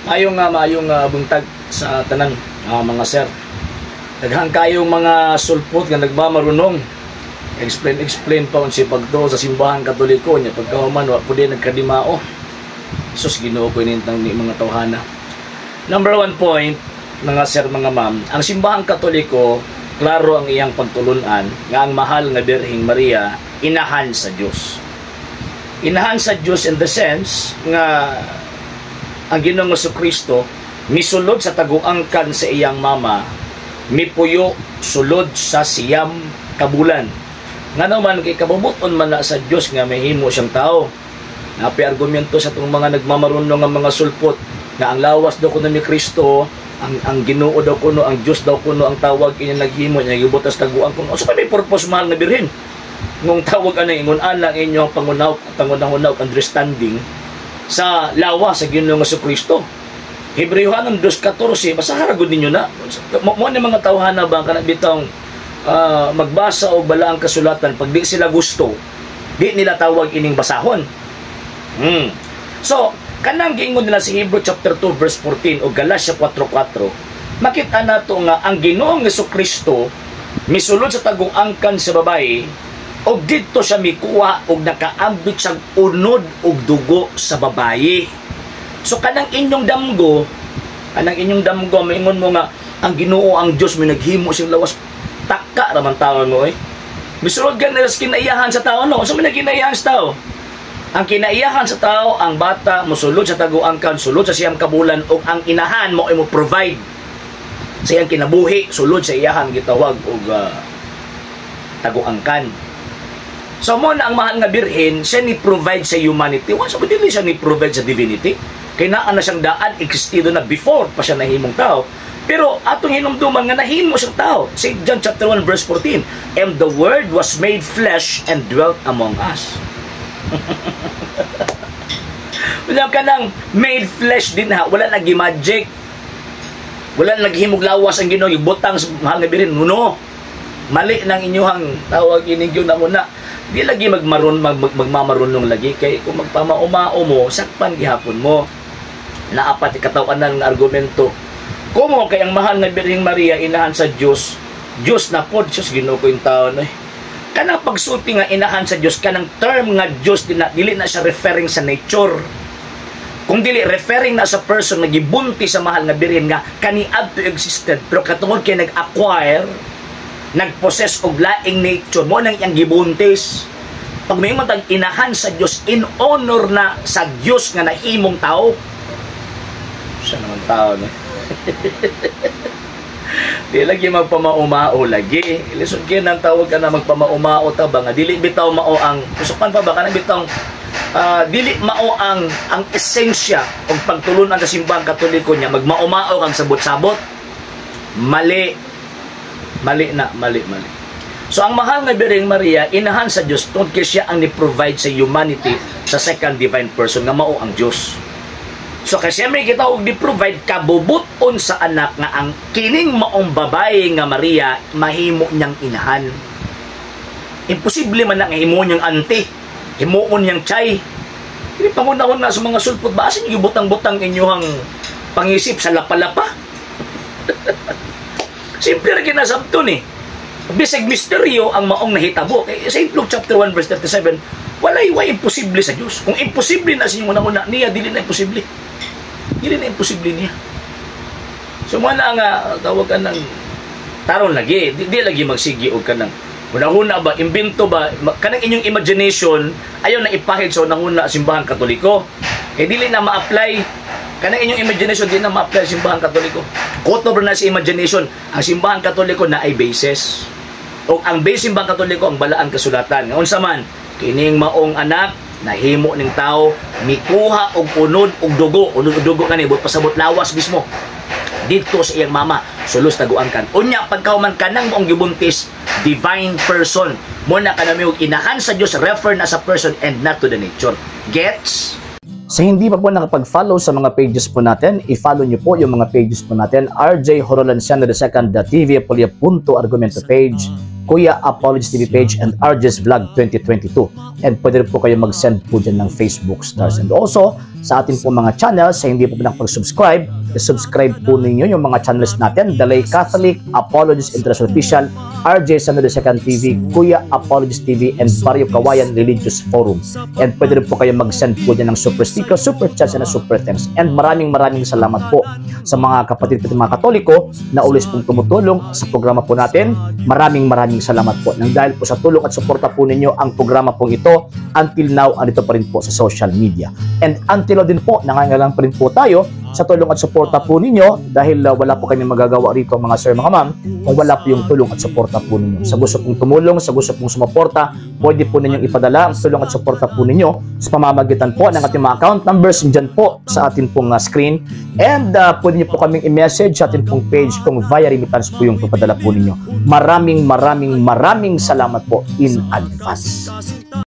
Maayong buntag sa tanan, mga sir. Daghan kayong mga sulpot nga nagmamarunong. Explain explain pa unsi pagtuo sa Simbahan Katoliko nya, pagkahuman wa pud nagkadimao. Sus, Ginoo ko, inintang ni mga tawhana. Number one point, mga sir, mga ma'am, ang Simbahan Katoliko, klaro ang iyang pagtulunan nga ang mahal nga Birheng Maria inahan sa Dios. Inahan sa Dios in the sense nga ang Ginoong Kristo misulod sa taguangkan sa iyang mama, mipuyo sulod sa 9 ka bulan. Ngano man kay kabubuton man na sa Dios nga mahimo siyang tao. Napi argumento sa itong mga nagmamarunong nga mga sulpot nga ang lawas daw kuno ni Kristo, ang Ginoo daw kuno, ang Dios daw kuno ang tawag inya naghimo niya gibutas taguan kuno. So may purpose mahal nga birhen. Nung tawag ana ingon ana ang inyong pangunaw understanding sa lawas sa Ginoong Kristo. Hebreohanon 2:14, basahan ra gud ninyo na. Mo ni mga tawhana ba kana bitong magbasa og balaang kasulatan, pag di sila gusto, di nila tawag ining basahon. So, kanang giingon nila sa Hebrew chapter 2 verse 14 o Galatia 4:4, makita nato nga ang Ginoong Kristo misulod sa taguangkan sa babae og didto siya mikuha og nakaambit siyang unod og dugo sa babae. So kanang inyong damgo, maingon mo nga ang Ginoo, ang Dios may naghimo siyang lawas, taka ra man tawon mo eh. Misulod ka nila sa kinaiyahan sa tao, no? Sa may kinaiyahan sa tao? Ang kinaiyahan sa tao, ang bata mosulod sa taguangkan, sulod sa 9 ka bulan ug ang inahan mo ay mo provide sa iyang kinabuhi sulod sa iyahan gitawag og taguangkan. So mo na ang mahal nga birhen, siya ni provide sa humanity. Wa sa dili siya ni provide sa divinity. Kay naa na siyang daan, existido na before pa siya nahimong tao. Pero atong hinumduman nga nahimo siyang tao. St. John chapter 1 verse 14, "And the Word was made flesh and dwelt among us." Wala ka nang made flesh din ha. Wala nag-magic. Wala naghimog lawas ang Ginoo, butang sa mahal nga birhen. No. Mali nang inyuhang tawag ining na una. Di lagi magmamarunong lagi kay kung magpamaumao mo, sakpan gihapon mo. Naapat ikatawanan ng argumento. Kumo kay ang mahal nga Birheng Maria inahan sa Dios, Dios na pod. Diyos, Ginoo ko yung taon eh. Kanang pagsulti nga inahan sa Dios, kanang term nga Dios di na, dili na siya referring sa nature. Kung dili referring na sa person nga gibunti sa mahal nga birhen nga kaniadto existed, pero katungod kay nag-acquire, nag-possess og laing nature mo nang iyang gibuntis. Pag may tag inahan sa Dios, in honor na sa Dios nga nahimong tao. Siya naman tao no. Di lagi magpamaumao lagi. Lisod kay nang tawag ka na magpamaumao ta ba nga dili bitaw mao ang usupan pa ba kanang bitaw dili mao ang esensya og pagtulunan sa Simbahang Katoliko niya magmaumao kang sabot-sabot. Mali. Mali na, mali, mali. So ang mahal nga Birheng Maria inahan sa Dios tungod kay siya ang ni-provide sa humanity sa second divine person nga mao ang Dios. So kasi may kita og di-provide, kabubuton sa anak nga ang kining maong babae nga Maria mahimo niyang inahan. Imposible man na nga himo niyang auntie, himuon niyang chay. Hindi pangunahon na sa mga sulpot ba asin butang-butang inyuhang pangisip sa lapa-lapa. Simple ra ginasabton eh. Bisag misteryo ang maong nahitabo. Kay St. Luke chapter 1 verse 37, walay way imposible sa Dios. Kung imposible na sa inyong una-una niya, dili na imposible. Dili na imposible niya. So mo na nga tawag ka ng taron lagi, di lagi magsigi og kanang una-una ba, imbento ba, kanang inyong imagination, ayaw na ipahid sa unang-una Simbahan Katoliko. Kay dili na ma-apply kanang inyong imagination, di na ma-apply sa Simbahan Katoliko. Kutob na sa imagination, ang Simbahan Katoliko na ay basis. O ang base Simbahang Katoliko ang balaan kasulatan. Nga unsa man, kining maong anak nahimo ning tao, mikuha og unod og dugo, unod og dugo kani but pasabot lawas mismo didto sa iyang mama sulos taguangkan. Unya pagkauman kanang maong gibuntis, divine person mo na kanami og inahan sa Dios refer na sa person and not to the nature. Gets? Sa hindi pa po nakapag-follow sa mga pages po natin, i-follow nyo po yung mga pages po natin. RJ Horolanciano II, TV Apolia Punto Argumento page, Kuya Apologist TV page, and RJ's Vlog 2022. And pwede rin po kayo mag-send po dyan ng Facebook stars. And also, sa atin po mga channels, sa hindi po nakapag-subscribe, subscribe po ninyo yung mga channels natin: The Lay Catholic, Apologist International Official, RJ Samuel II TV, Kuya Apologist TV, and Barrio Kawayan Religious Forum. And pwede rin po kayo mag-send po dyan ng super sticker, super chats, and super thanks. And maraming maraming salamat po sa mga kapatid po, mga Katoliko na always pong tumutulong sa programa po natin. Maraming maraming salamat po. Nang dahil po sa tulong at suporta po ninyo, ang programa pong ito until now andito pa rin po sa social media. And until now din po, nangangailangan pa rin po tayo sa tulong at suporta po ninyo dahil wala po kami magagawa rito, mga sir, mga ma'am, kung wala po yung tulong at suporta po ninyo. Sa gusto pong tumulong, sa gusto pong sumuporta, pwede po ninyong ipadala ang tulong at suporta po ninyo sa pamamagitan po ng ating mga account numbers dyan po sa ating pong screen. And pwede niyo po kaming i-message sa ating pong page kung via remittance po yung papadala po ninyo. Maraming maraming maraming salamat po in advance.